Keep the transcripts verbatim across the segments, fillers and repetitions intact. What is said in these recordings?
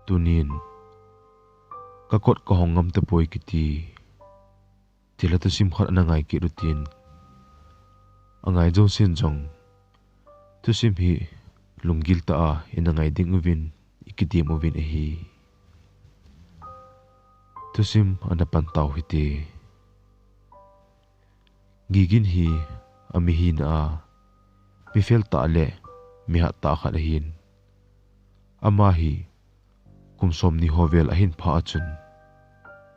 Tunin, ka kot ka hong ngam tapoi kiti, thilha thusim khat ana ngai kit utin, angai jousen jong thusim hi lunggil tah a ina ngai ding uvin i kitem uvin ahi. Thusim ana pan tau hite. Gigin hi a mi hina a, mi fel tah le mi hat tah khat ahin. Ama hi kum somni ho vel ahin pha a chun,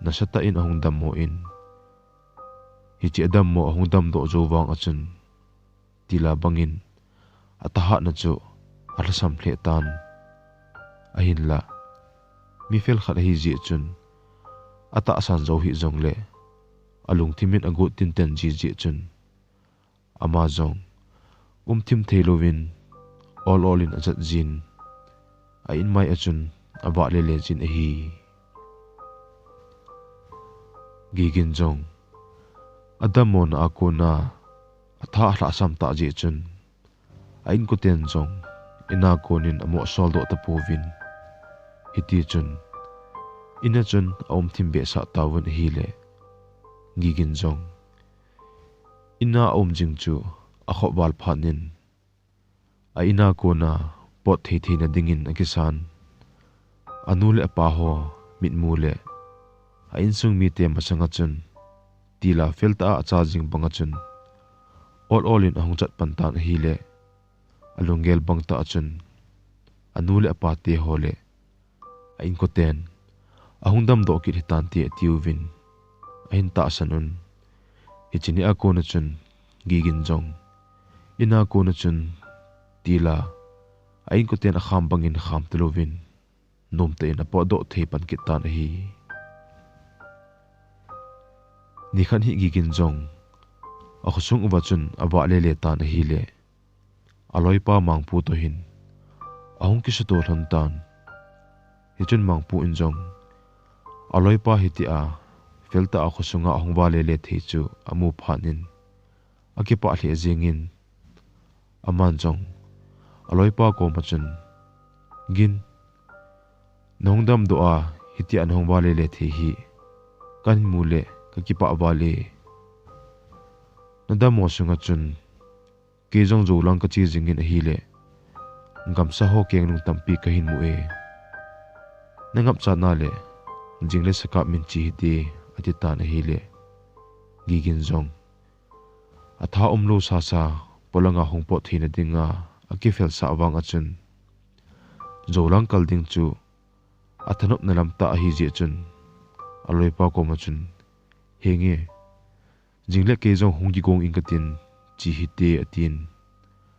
nasatah in ahung dammo in, hiche adammo ahung damdoh jou vang a chun, tila bangin athahatna chu alhasam lheh tan. Ahinla, mi fel khat ahi jeh chun, atahsan jou hih jongle, alungthim in agot tinten ji jeh chun, ama jong umthim thei louvin, ol ol in ajat jin, a inmai a chun avah lele jin ahi. Gigin jong adammona a kona atha alhasam tah jeh chun, a inkoten jong ina konin amoh soldoh tapouvin. Hiti chun, ina chun aumthim behsah tauvin ahile, Gigin jong ina aum jing chu akhop val phat in, a ina kona pot thei theina dingin akisan, anu le apa ho mitmu le a insung mite masanga chun, tila fel tah a acha jing banga chun, ol ol in ahung chat pan tan ahile, alunggel bang tah a chun, anu le apa te ho le a inkoten ahung damdoh kit hitante atiuvin, ahin tahsan un. Hiche ni a kona chun, Gigin jong ina kona chun, tila a inkoten akham bangin kham talouvin, nomtah in apotdoh thei pan kit tan ahi. Nikhat hi Gigin jong akhosung uva chun avah lele tan ahile, aloipa Mangpu toh hin ahung kisuto lhon tan. Hichun Mangpu in jong aloipa hitia fel tah a khosunga ahung vah lele thei chu amu phat in, akipah lheh jengin, aman jong aloipa koma chun, Gin, nahung damdoh a hitia nahung vah lele thei hi kahin mu le kakipah val e. Nadammo sunga chun, kei jong Joulang kache jingin ahile, gamsa ho kengnung tampi kahin mu e. Nangapchatna le jing le sakap min che hite, ati tan ahile, Gigin jong atha umlou sasa polanga hung pot theina dinga akifelsah vang a chun, Joulang kal ding chu athanopna lam tah ahi jeh chun, aloipa koma chun, Henge, jing le kei jong hung kigong inge katin, che hite, atin,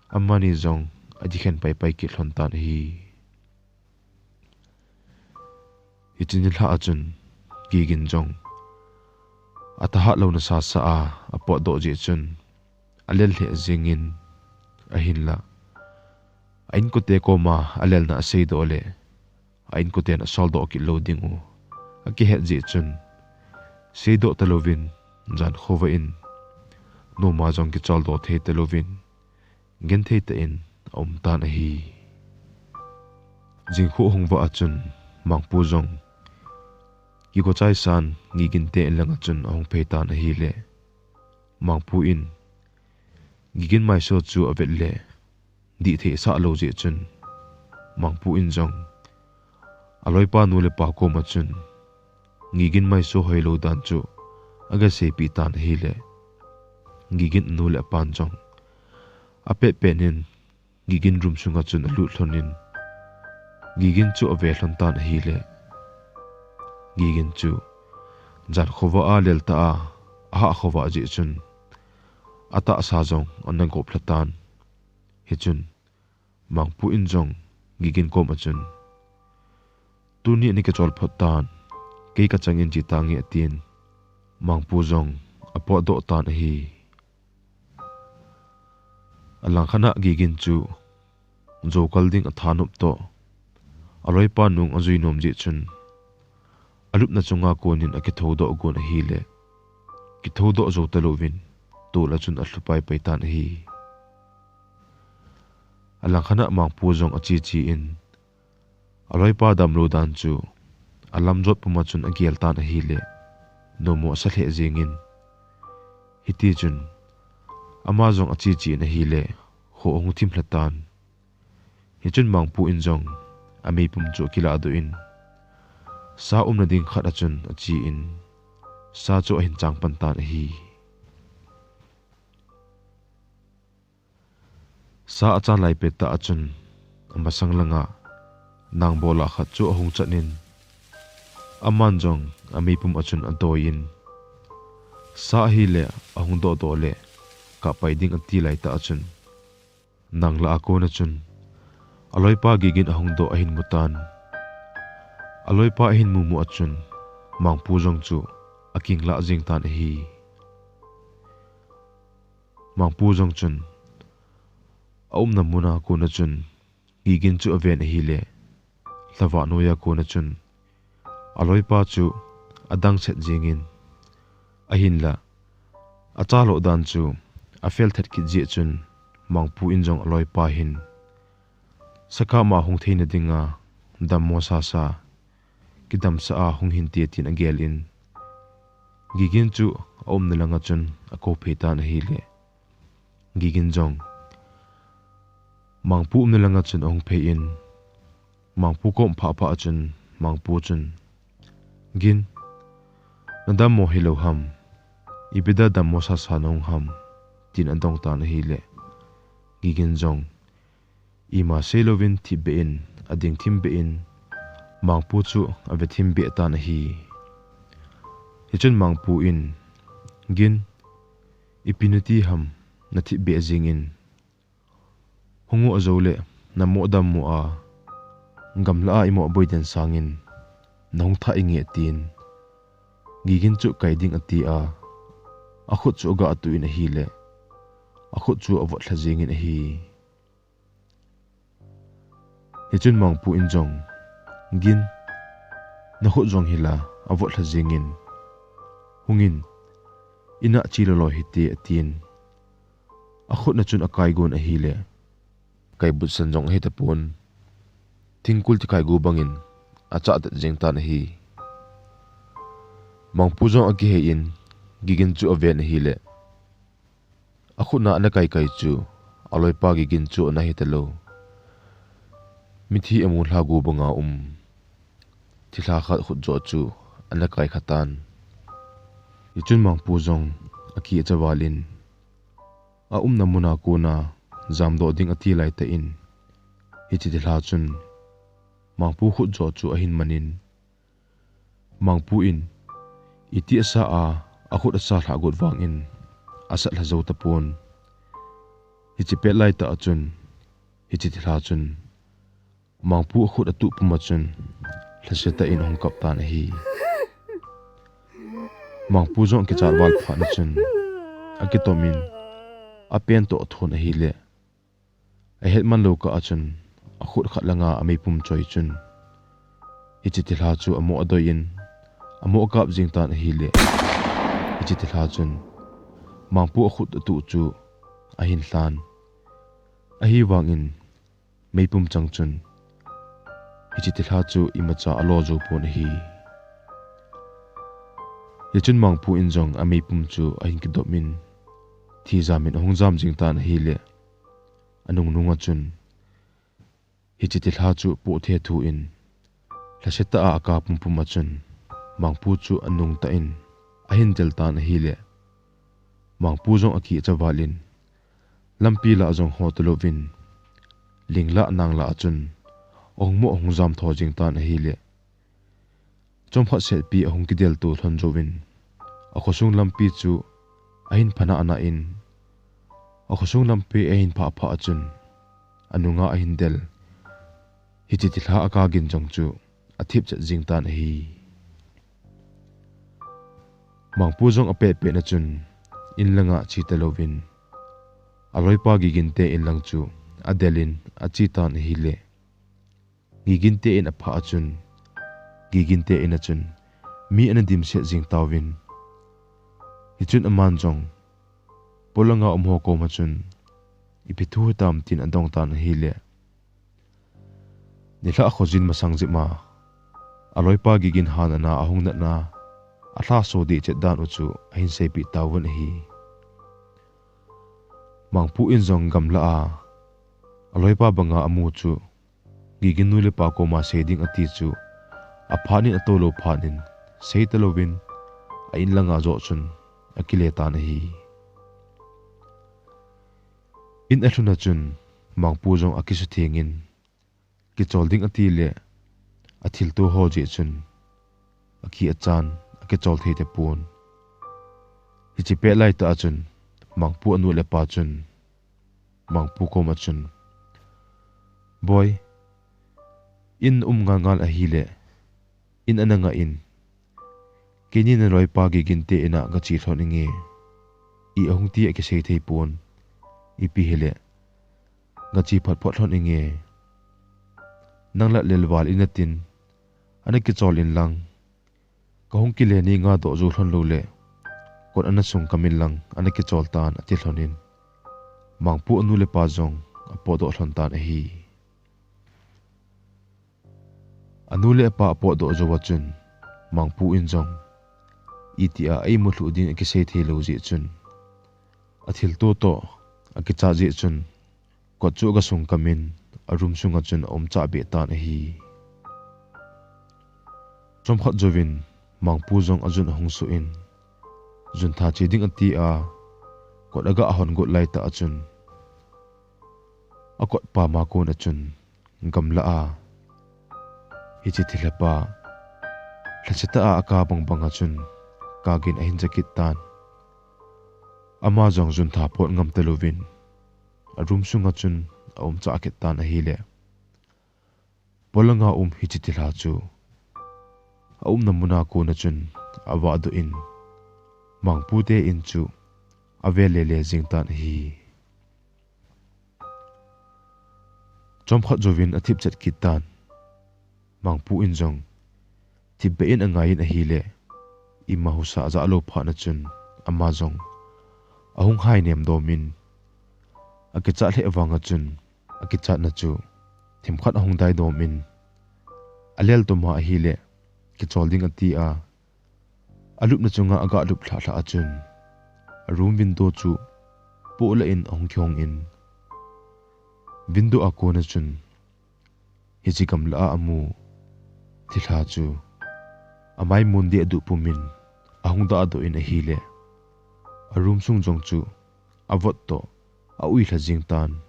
amani jong akikhen paipai kit lhon tan ahi. Hiche nilhah a chun, Gigin jong athahat louna sasa a apotdoh jeh chun, alel lheh jengin, ahinla a inkote koma alelna aseidoh le, a inkoten asoldoh kit lou ding u akihet jeh chun, seidoh talouvin, jan khovah in noma jong kicholdoh thei talouvin, genthei tah in aum tan ahi. Jingkah hung vah a chun, Mangpu jong kigo chaisan Gigin te in langa chun ahung phei tan ahile, Mangpu in Gigin maiso chu avet le, dih thei asah lou jeh chun, Mangpu in jong aloipa nu le pa koma chun, Gigin maiso hoilou dan chu agaseipeh tan ahile, Gigin anu le apan jong apetpet in Gigin room sunga chun alut lhon in, Gigin chu ave lhon tan ahile, Gigin chu jan khovah a lel tah a ahah khovah jeh chun, atahsa jong ana gop lha tan. Hichun, Mangpu in jong Gigin koma chun, Tuni ana kichol phot tan, kei kachang in che tange, atin, Mangpu jong apotdoh tan ahi. Alangkhat a Gigin chu jou kal ding athanop toh, aloipa nung ajui nom jeh chun, alupna chunga konin akithoudoh gon ahile, kithoudoh jou talouvin, tol a chun alhu paipai tan ahi. Alangkhat a Mangpu jong ache che in, Aloipa damlou dan chu alamjot puma chun agel tan ahile, nomo asa lheh jengin. Hitichun ama jong ache che in ahile, kho ahung thim lha tan. Hichun Mangpu in jong ameipum chu akilah doh in, sa umna ding khat a chun ache in, sa chu ahin chang pan tan ahi. Sa achan lai pettah a chun, amasang langa nang bola khat chu ahung chan in, aman jong ameipum a chun adoi in, sa ahile ahung doh doh le, kap pai ding ati laitah a chun, nang lah a kona chun aloipa Gigin ahung doh ahin mu tan. Aloipa ahin mumu a chun, Mangpu jong chu akinglah jeng tan ahi. Mangpu jong chun aumna muna kona chun Gigin chu aven ahile, lhavah noiya kona chun aloipa chu adang set jengin, ahinla achaloh dan chu afel thet kit jeh chun, Mangpu in jong aloipa hin sakama hung theina dinga dammo sasa, kidamsah a hung hinte tin agel in, Gigin chu aumna langa chun akou phei tan ahile, Gigin jong Mangpu umna langa chun ahung phei in, Mangpu kom phah phah a chun Mangpu chun, Gin, nadammo hilou ham, ipi dia dammo sasa nahung ham, tin adong tan ahile, Gigin jong ima seilouvin thipbeh in ading thimbeh in, Mangpu chu ave thimbeh tan ahi. Hichun Mangpu in, Gin, ipi nati ham nathipbeh jengin, hung u ajoule namo dammo a, gamla a imo boi den sangin nahung thah inge, tin Gigin chu kai ding ati a, akhut chu aga tuh in ahile, akhut chu avot lha jengin ahi. Hichun Mangpu in jong, Gin, nakhut jong hila avot lha jengin, hungin, ina che loloi hite, atin, akhut na chun akai gon ahile, kaibutsan jong ahitapon, thingkul tikaigu bangin achah tet jeng tan ahi. Mangpu jong akihei in, Gigin chu aven ahile, akhut na ana kaikai chu aloipa Gigin chu ana hitalou, mithi amu lhagu banga um thilha khat khut joh chu ana kaikha tan. Hichun Mangpu jong akicha val in, aumna muna kona jamdoh ding ati laitah in, hiche thilha chun Mangpu khut joh chu ahin man in, Mangpu in iti asa a, akhut asa lhah got vangin asat lha jou tapon. Hiche pet laitah a chun, hiche thilha chun Mangpu akhut atuh puma chun lhasetah in ahung kap tan ahi. Mangpu jong akichat val phat na chun, akitom in, apen toh athon ahile, ahet man lou kah a chun, akhut khat langa ameipum choi chun, hiche thilha chu amo adoi in, amo akap jeng tan ahile, hiche thilha chun Mangpu akhut atuh chu ahin lhan. Ahivangin meipum chang chun hiche thilha chu imacha alo jou pon ahi. Hichun Mangpu in jong ameipum chu ahin kidop in, thi jam in ahung jam jing tan ahile, anungnung a chun hiche thilha chu poh thethu in, lhasetah a aka pumpum a chun Mangpu chu anung tah in ahin del tan ahile, Mangpu jong akicha val in, lampi lah jong ho talouvin, ling lah nang lah a chun ahung mo ahung jam tho jing tan ahile, chomkhat setpi ahung kidel to lhon jouvin, akhosung lampi chu ahin phana ana in, akhosung lampi ahin phah phah a chun, anunga ahin del hiche thilha aka gin jong chu athip chet jing tan ahi. Mangpu jong apet pet na chun, in langa che talouvin, aloipa Gigin te in lang chu adel in ache tan ahile, Gigin te in aphah a chun, Gigin te in a chun mi ana dimset jing tauvin. Hichun aman jong polanga um ho koma chun, ipi thu hitam tin adong tan ahile, Nilhah khojin masang jep ma, aloipa Gigin hanana ahung natna, alha so deh chet dan u chu ahin seipeh tauvin ahi. Mangpu in jong gamla a, aloipa banga amu chu, Gigin nu le pa koma sei ding ati chu, aphat in atoulou phat in, sei talouvin, a-in langa joh chun, akile tan ahi. In alhun a chun, Mangpu jong akisutheng in, kichol ding ati le, athilto ho jeh chun, akhi achan, akichol thei tapon. Hiche pet laitah a chun, Mangpu anu le apa chun, Mangpu koma chun, Boi, in um ngal ngal ahile, in ana ngah in, keini naloipa Gigin te in a gache lhon inge, i ahung ti akisei thei pon, ipi hile, gache phot phot lhon inge. Nang la lelval in atin, ana kichol in lang, kahung kile ni nga doh jou lhon lou le, kot ana sung kam in lang, ana kichol tan ati lhon in, Mangpu anu le apa jong apotdoh lhon tan ahi. Anu le apa apotdoh jou a chun, Mangpu in jong, iti a eimu lhuh ding akisei thei lou jeh chun, athilto toh, akichat jeh chun, kot chu agasung kam in, a room sunga chun aum chah beh tan ahi. Chomkhat jouvin, Mangpu jong ajun ahung suh in, juntha che ding ati a, kot agah hon got laitah a chun, akot pam a kon a chun, gamla a, hiche thilha pa, lhasetah a aka bang bang a chun, kagin ahin ja kit tan. Ama jong juntha pot ngam talouvin, a room sunga chun aum chah kit tan ahile, polanga um hiche thilha chu, aumna muna kon a chun, avahdoh in, Mangpu te in chu, avel lele jing tan ahi. Chomkhat jouvin athip chet kit tan. Mangpu in jong, thipbeh in angai in ahile, ima husa ajah lou phat a chun, ama jong, ahung hai nem dom in, akichat lheh vang a chun, akichatna chu, themkhat ahung dai dom in, alel toma ahile, kichol ding ati a, alupna chunga agah lup lhah lhah a chun, a room window chu, pohlah in ahung kihong in, window a kon a chun, hiche gamla a amu thilha chu, amaimon dehduh pum in, ahung dahdoh in ahile, a room sung jong chu, avot toh, a-ui lha jing tan.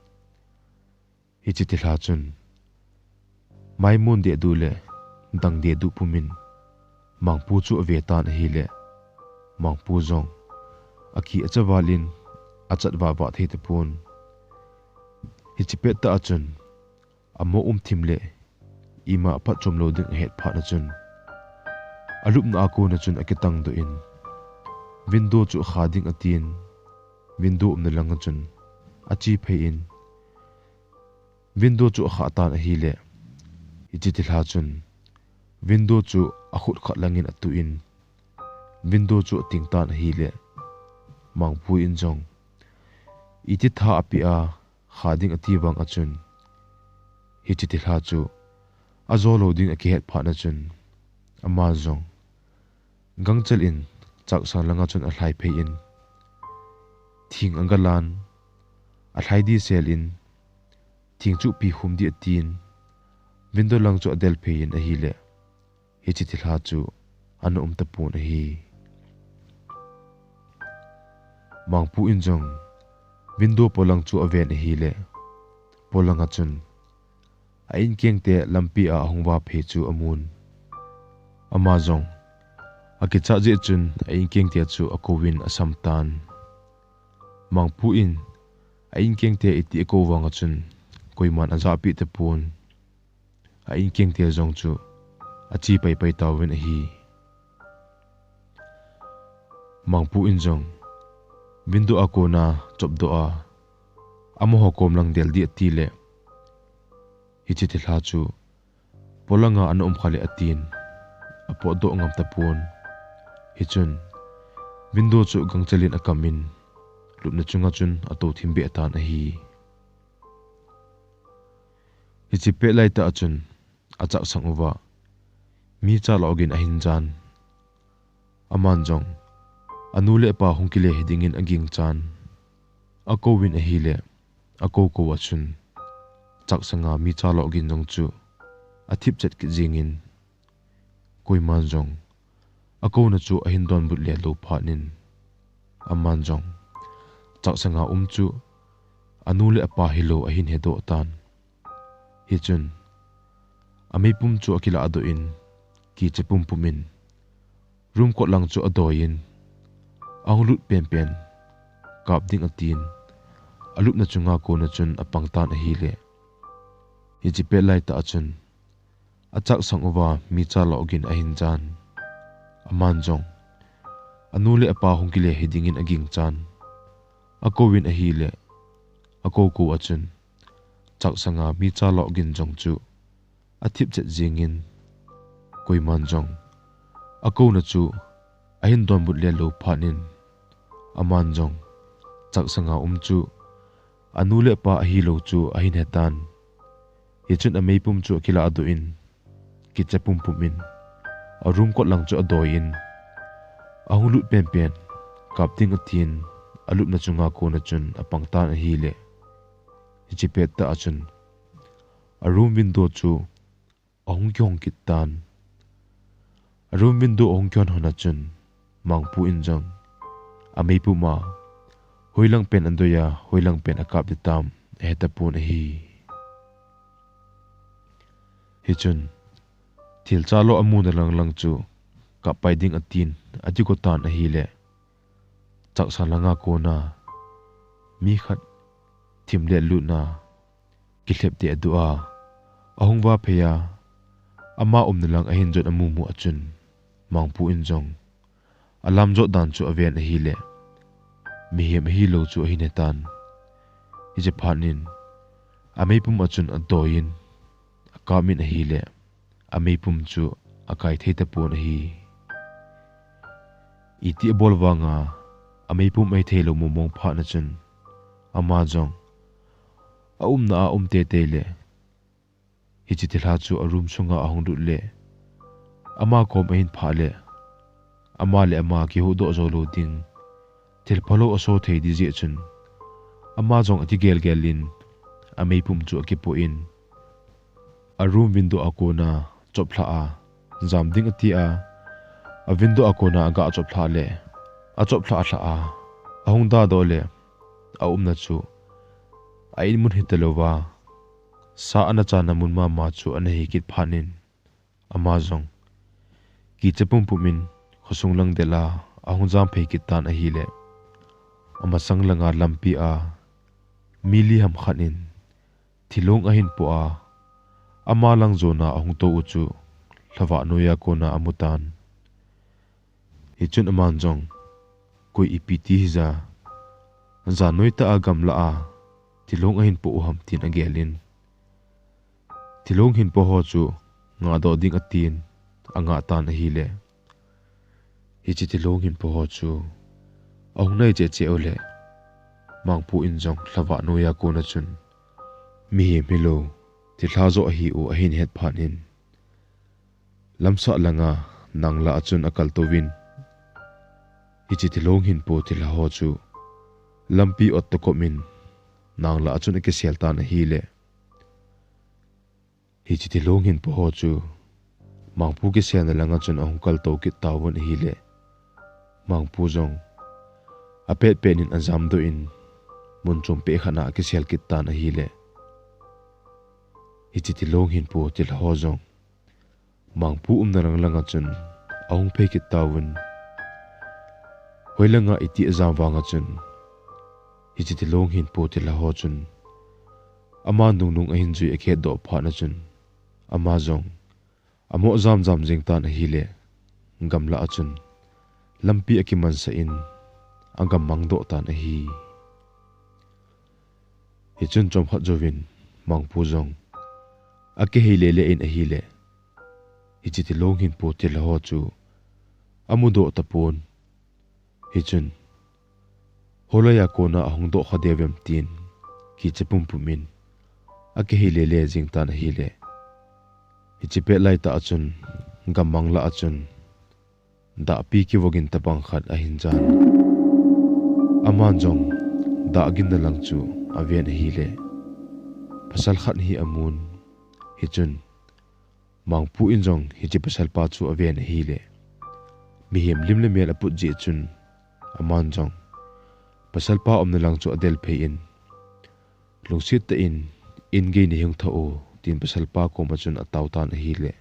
Hiche thilha chun, maimon dehduh le, dang dehduh pum in, Mangpu chu ave tan ahile, Mangpu jong, akhi acha val in, achat vah vah thei tapon. Hiche pettah a chun, amo um thim le, ima aphatchom lou ding ahet phat a chun, alupna a kon a chun akitang doh in, window chu akha ding atin, window umna lang a chun, ache phei in, window chu akhah tan ahile, hiche thilha chun, window chu akhut khat lang in atuh in, window chu ating tan ahile, Mangpu in jong, iti tha apeh a, kha ding ati vang a chun, hiche thilha chu, ajo lou ding akihet phat a chun, ama jong, gangchel in, chaksang langa chun alhai phei in, thing agalan, alhai di sel in, thing chu pi khum di atin, window lang chu adel phei in ahile, hiche thilha chu ana um tapon ahi. Mangpu in jong, window polang chu aven ahile, polang a chun, a-in kengte lampi a ahung vah phei chu amun. Ama jong, akichat jeh chun a-in kengte chu akouvin asam tan. Mangpu in, a-in kengte iti akou vang a chun, koiman ajahpeh tapon. A-in kengte jong chu, ache paipai tauvin ahi. Mangpu in jong, window a kona chopdoh a, amaho kom lang del di atile, hiche thilha chu, polanga ana um kha le atin, apotdoh ngam tapon. Hichun, window chu gangchel in akam in, lupna chunga chun atou thim beh tan ahi. Hiche pet laitah a chun, achaksang uva mi chalou gin ahin jan. Aman jong anu le apa hung kile hi dingin aging chan, akouvin ahile, akou kou a chun chaksanga mi chalou gin jong chu athip chet kit jingin, koiman jong akouna chu ahin donbut le lou phat in, aman jong chaksanga um chu anu le apa hilou ahin hedoh tan. Hichun ameipum chu akilah doh in, kicha pumpum in room kot lang chu adoi in, ahung lut penpen kap ding atin, alupna chunga kona chun apang tan ahile, hiche pet laitah a chun achaksang uva mi chalou gin ahin jan. Aman jong anu le apa hung kile hi dingin aging chan, akouvin ahile, akou kou a chun chaksanga mi chalou gin jong chu athip chet jingin, koiman jong akouna chu ahin donbut le lou phat in, aman jong chaksanga um chu anu le apa ahilou chu ahin hetan. Hichun ameipum chu akilah doh in, kicha pumpum in a room kot lang chu adoi in, ahung lut penpen kap ding atin, alupna chunga kona chun apang tan ahile, hiche pet tah a chun a room window chu ahung kihong kit tan. A room window ahung kihon hon a chun Mangpu in jong ameipum a hoilang pen adoi a, hoilang pen akap ding tam ahetapon ahi. Hichun thil chalou amuna lang lang chu kap pai ding atin, ati go tan ahile, chaksang langa kona mi khat thim le lutna kilhep te adoh a, ahung vaphei a, ama umna lang ahin jot amu mu a chun Mangpu in jong alam jot dan chu aven ahile, mihem ahilou chu ahin hetan. Hiche phat in ameipum a chun adoi in akap in ahile, ameipum chu akai thei tapon ahi. Iti abol vanga ameipum ahi theilou mong mong phat na chun, ama jong aumna a um teitei le, hiche thilha chu a room sunga ahung lut le, ama kom ahin phah le, ama le ama kihuhdoh jou lou ding thil phalou aso thei ding jeh chun, ama jong akigel gel in ameipum chu akipoh in, a room window a kona choplhah a jam ding ati a, a window a kona aga choplhah le, achoplhah lhah a, ahung dadoh le, aumna chu a inmun hitalouva, sa ana chana mun mama chu ana hikit phat in, ama jong kicha pumpum in khosung lang del a ahung jamphei kit tan ahile, amasang langa lampi a mi li ham khat in thilong ahin poh a, ama lang jona ahung tou u chu lhavah noiya kona amu tan. Hichun aman jong, koi ipi ti hija, jan noitah a gamlah a thilong ahin poh u ham tin agel in, thilong hin poh ho chu ngahdoh ding atin, angah tan ahile, hiche thilong hin poh ho chu ahung nai cheh cheh u le, Mangpu in jong lhavah noiya kona chun mihem hilou, thilha joh ahi u ahin het phat in, lamsah langa nanglah a chun akal touvin, hiche thilong hin poh thilha ho chu lampi ot toh kom in nanglah a chun akisel tan ahile, hiche thilong hin poh ho chu Mangpu kiselna langa chun ahung kaltou kit tauvin ahile, Mangpu jong apet pet in ajamdoh in, mun chompeh khat na akisel kit tan ahile, hiche thilong hin poh thilha ho jong Mangpu umna lang langa chun ahung phei kit tauvin, hoilanga iti ajam vanga chun, hiche thilong hin poh thilha ho chun ama nungnung ahin jui akhetdoh phat na chun, ama jong amoh jam jam jeng tan ahile, gamlah a chun lampi akimansah in, agammang doh tan ahi. Hichun chomkhat jouvin Mangpu jong akihei lele in ahile, hiche thilong hin poh thilha ho chu amudoh tapon. Hichun, holaiya kona ahung doh kha diu vem tin, kicha pumpum in akihei lele jeng tan ahile, Hiche pet laitah a chun, gammang lah a chun, dahpi kivogin chapang khat ahin jan. Aman jong dahginna lang chu aven ahile, pasal khat hi amun. Hichun Mangpu in jong hiche pasalpa chu aven ahile, mihem lim le mel aput jeh chun, aman jong pasalpa umna lang chu adelphei in, lungset tah in, in gei nei hung tho o, tin pasalpa koma chun atao tan ahile,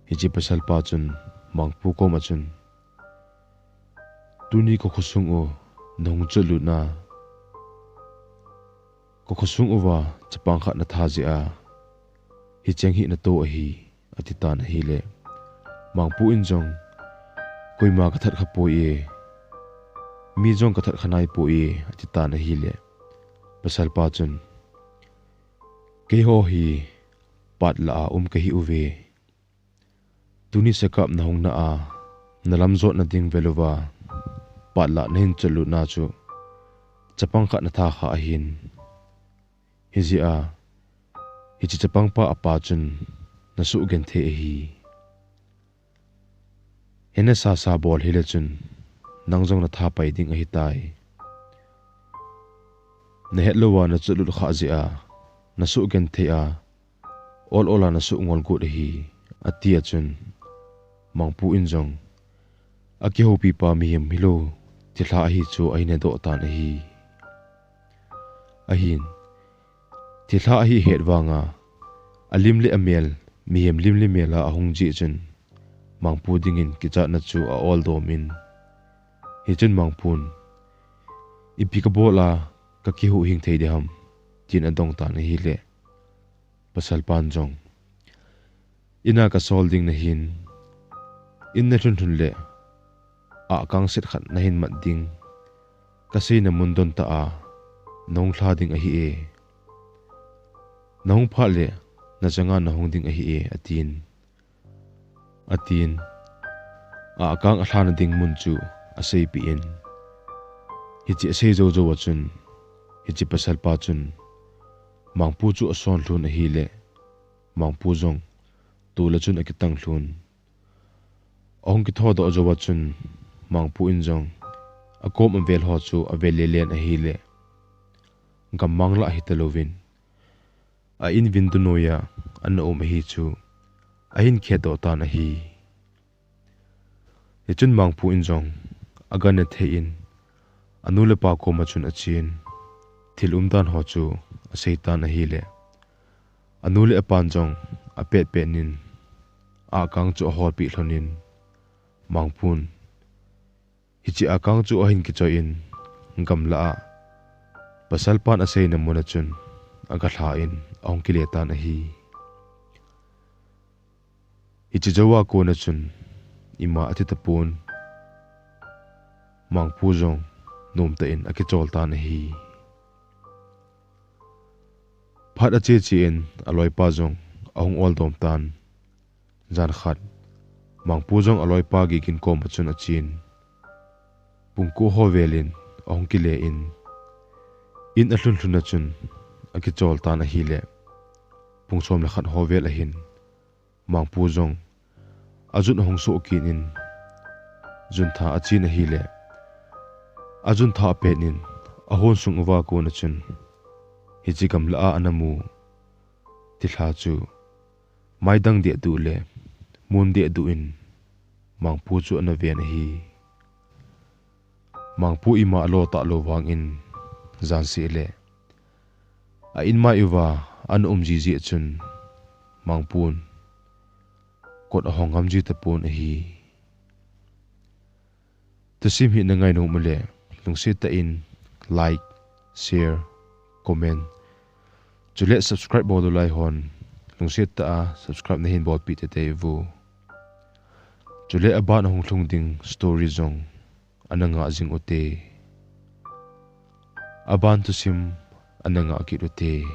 hiche pasalpa chun Mangpu koma chun, tuni ka khosung u nahung chotlut na, ka khosung uva chapang khat natha jeh a hicheng hi nato ahi, ati tan ahile, Mangpu in jong, koima kathat kha poi e, mi jong kathat kha nai poi e, ati tan ahile, pasalpa chun, keiho hi patla a um kahi uve. Tuni sakap nahung na a, nalam jotna ding veluva, patla nahin chotlut na chu, chapang khat natha kha ahin. Hijeh a, hiche chapangpa apa chun nasuh genthei ahi. Hina sasa bol hile chun, nang jong natha pai ding ahitai. Nahet louva nachotlut kha jeh a, nasuh genthei a, ol ol a nasuh ngol got ahi, ati a chun, Mangpu in jong, akihoupi pa mihem hilou thilha ahi chu ahin hedoh tan ahi. Ahin, thilha ahi het vanga, alim le amel, mihem lim le mel a ahung jeh chun, Mangpu dingin kichatna chu a-ol dom in. Hichun Mangpun, ipi kabol a kakihuhhing thei ding ham, tin adong tan ahile, pasalpan jong, in a kasol ding nahin, in nalhun lhun le, ahkang set khat nahin mat ding, kaseina mun don tah a nahung lha ding ahi e. Nahung phat le, nachanga nahung ding ahi e, atin. Atin, ahkang alhana ding mun chu aseipeh in. Hiche asei jou jou a chun, hiche pasalpa chun, Mangpu chu asonlhun ahile, Mangpu jong tol a chun akitanglhun. Ahung kithodoh jou a chun, Mangpu in jong akom avel ho chu avel lelen ahile, gammang lah hitalouvin, a-in window noiya ana um ahi chu ahin khetdoh tan ahi. Hichun Mangpu in jong agah nethei in, anu le apa koma chun achen, thil umdan ho chu aseitan ahile, anu le apan jong apetpet in, ahkang chu aholpeh lhonin, Mangpun hiche ahkang chu ahin kichoi in, gamlah a pasalpan aseina mun a chun agalha in ahung kile tan ahi. Hiche jouva kona chun ima atitapon, Mangpu jong nomtah in akichol tan ahi. Phat ache che in aloipa jong ahung oldom tan. Jan khat, Mangpu jong aloipa Gigin koma chun achen, pung ko ho vel in ahung kile in, in alhun lhun a chun akichol tan ahile, pung som le khat ho vel ahin, Mangpu jong ajun ahung soh kit in, juntha achen ahile, ajuntha apet in, ahon sung uva kona chun, hiche gamlah a ana mu thilha chu maidang dehduh le mun dehduh in Mangpu chu ana ven ahi. Mangpu ima alo talou vangin, janseh le a-in mai uva ana um jiji a chun, Mangpun kot ahong ngam ji tapon ahi. Thusim hi na ngainom uleh, lungset tah in like, share, comment, chule subscribe bol lou lai hon, lungset tah a subscribe nahin bolpeh teitei uvo. Chule aban ahung lhung ding story jong ana ngah jing ute. Aban thusim ana ngah kit ute.